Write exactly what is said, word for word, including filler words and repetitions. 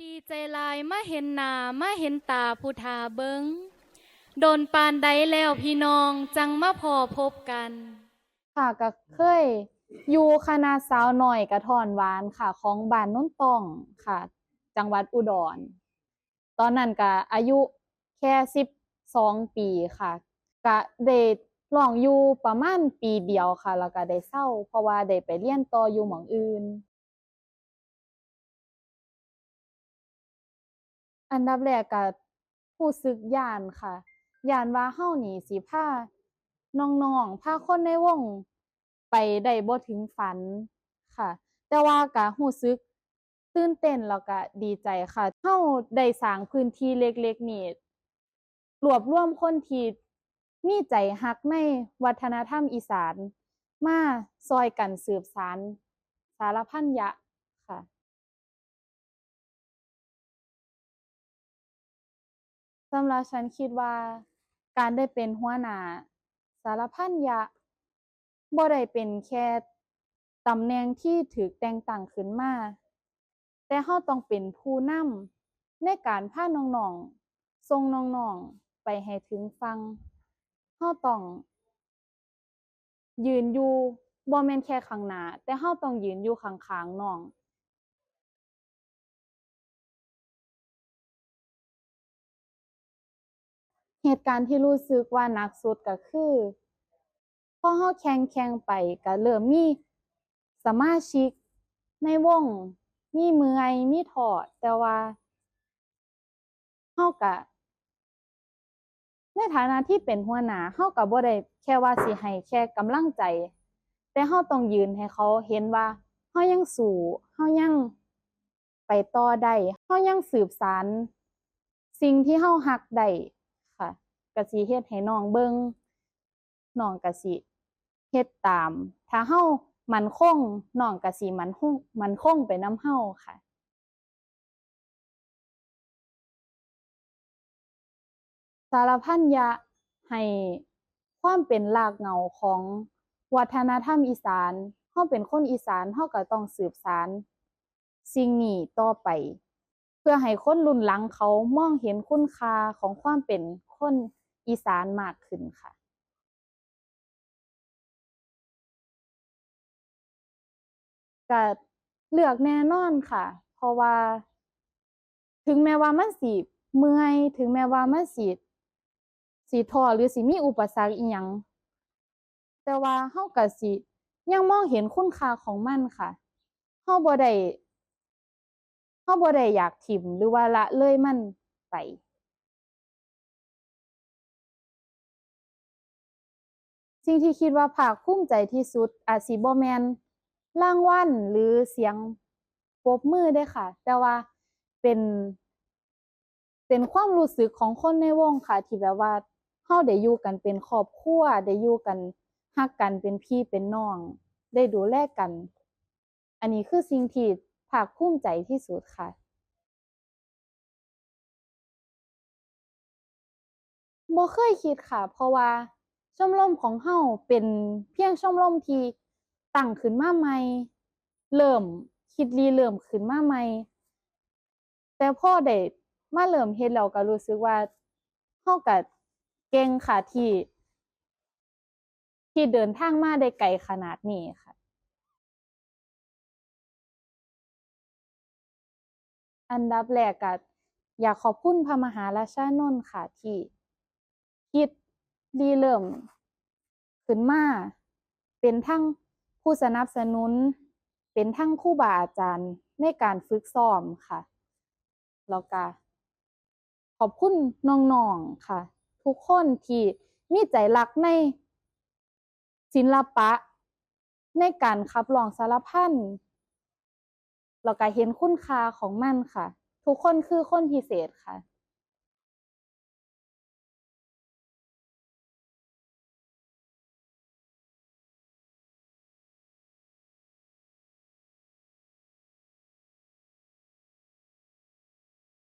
ดีใจหลายมาเห็นหน้ามาเห็นตาผู้ท่าเบิ่ง โดนปานใดแล้วพี่น้องจั่งมาพ้อพบกัน ค่ะ ก็เคยอยู่คณะสาวน้อยกระท้อนหวานค่ะ ของบ้านโนนต้องค่ะ จังหวัดอุดร ตอนนั้นก็อายุแค่สิบสองปีค่ะ ก็ได้ร้องอยู่ประมาณปีเดียวค่ะ แล้วก็ได้เซา เพราะว่าได้ไปเรียนต่ออยู่หม่องอื่น อันดับแรกก็รู้สึกย้านค่ะ ย้านว่าเฮานี่สิพาน้องๆ พาคนในวงไปได้บ่ถึงฝันค่ะ แต่ว่าก็รู้สึกตื่นเต้นแล้วก็ดีใจค่ะ เฮาได้สร้างพื้นที่เล็กๆ นี่ รวบรวมคนที่มีใจฮักในวัฒนธรรมอีสาน มาซอยกันสืบสานสารพันยะค่ะ สำหรับฉันคิดว่าการได้เป็นหัวหน้าสารพันยะ บ่ได้เป็นแค่ตำแหน่งที่ถูกแต่งตั้งขึ้นมา แต่เฮาต้องเป็นผู้นำในการพาน้องๆ ส่งน้องๆ ไปให้ถึงฝั่ง เฮาต้องยืนอยู่ บ่แม่นแค่ข้างหน้า แต่เฮาต้องยืนอยู่ข้างๆ น้อง เหตุการณ์ที่รู้สึกว่าหนักสุดก็คือ พอเฮาแข่งแข่งไปก็เริ่มมีสมาชิกในวงมีเมื่อยมีท้อ แต่ว่าเฮาก็ ในฐานะที่เป็นหัวหน้า เฮาก็บ่ได้แค่ว่าสิให้แค่กำลังใจ แต่เฮาต้องยืนให้เขาเห็นว่าเฮายังสู้ เฮายังไปต่อได้ เฮายังสืบสานสิ่งที่เฮาฮักได้ค่ะ ก็สิเฮ็ดให้น้องเบิ่ง น้องก็สิเฮ็ดตาม ถ้าเฮามั่นคง น้องก็สิมั่นคง มั่นคงไปนำเฮาค่ะ สารพันยะให้ความเป็นรากเหง้าของวัฒนธรรมอีสาน เฮาเป็นคนอีสาน เฮาก็ต้องสืบสานสิ่งนี้ต่อไป เพื่อให้คนรุ่นหลังเขามองเห็นคุณค่าของความเป็นคนอีสานมากขึ้นค่ะ ก็เลือกแน่นอนค่ะ เพราะว่า ถึงแม้ว่ามันสิเมื่อย ถึงแม้ว่ามันสิ สิท้อ หรือสิมีอุปสรรคอิหยัง แต่ว่าเฮาก็สิยังมองเห็นคุณค่าของมันค่ะ เฮาบ่ได้ เฮาบ่ได้อยากถิ่มหรือว่าละเลยมันไป สิ่งที่คิดว่าภาคภูมิใจที่สุดอาจสิบ่แม่นรางวัลหรือเสียงปรบมือเด้อค่ะ แต่ว่าเป็น เป็นความรู้สึกของคนในวงค่ะ ที่แบบว่าเฮาได้อยู่กันเป็นครอบครัว ได้อยู่กันฮักกันเป็นพี่เป็นน้อง ได้ดูแลกัน อันนี้คือสิ่งที่ภาคภูมิใจที่สุดค่ะ บ่เคยคิดค่ะ เพราะว่าชมรมของเฮาเป็นเพียงชมรมที่ตั้งขึ้นมาใหม่ เริ่มคิดริเริ่มขึ้นมาใหม่ แต่พอได้มาเริ่มเฮ็ดแล้วก็รู้สึกว่าเฮาก็เก่งค่ะ ที่ ที่เดินทางมาได้ไกลขนาดนี้ค่ะ อันดับแรกก็อยากขอบคุณพระมหาราชานนท์ค่ะ ที่คิดริเริ่มขึ้นมา เป็นทั้งผู้สนับสนุน เป็นทั้งครูบาอาจารย์ในการฝึกซ้อมค่ะ แล้วก็ขอบคุณน้องๆค่ะ ทุกคนที่มีใจรักในศิลปะ ในการขับร้องสารพัน แล้วก็เห็นคุณค่าของมันค่ะ ทุกคนคือคนพิเศษค่ะ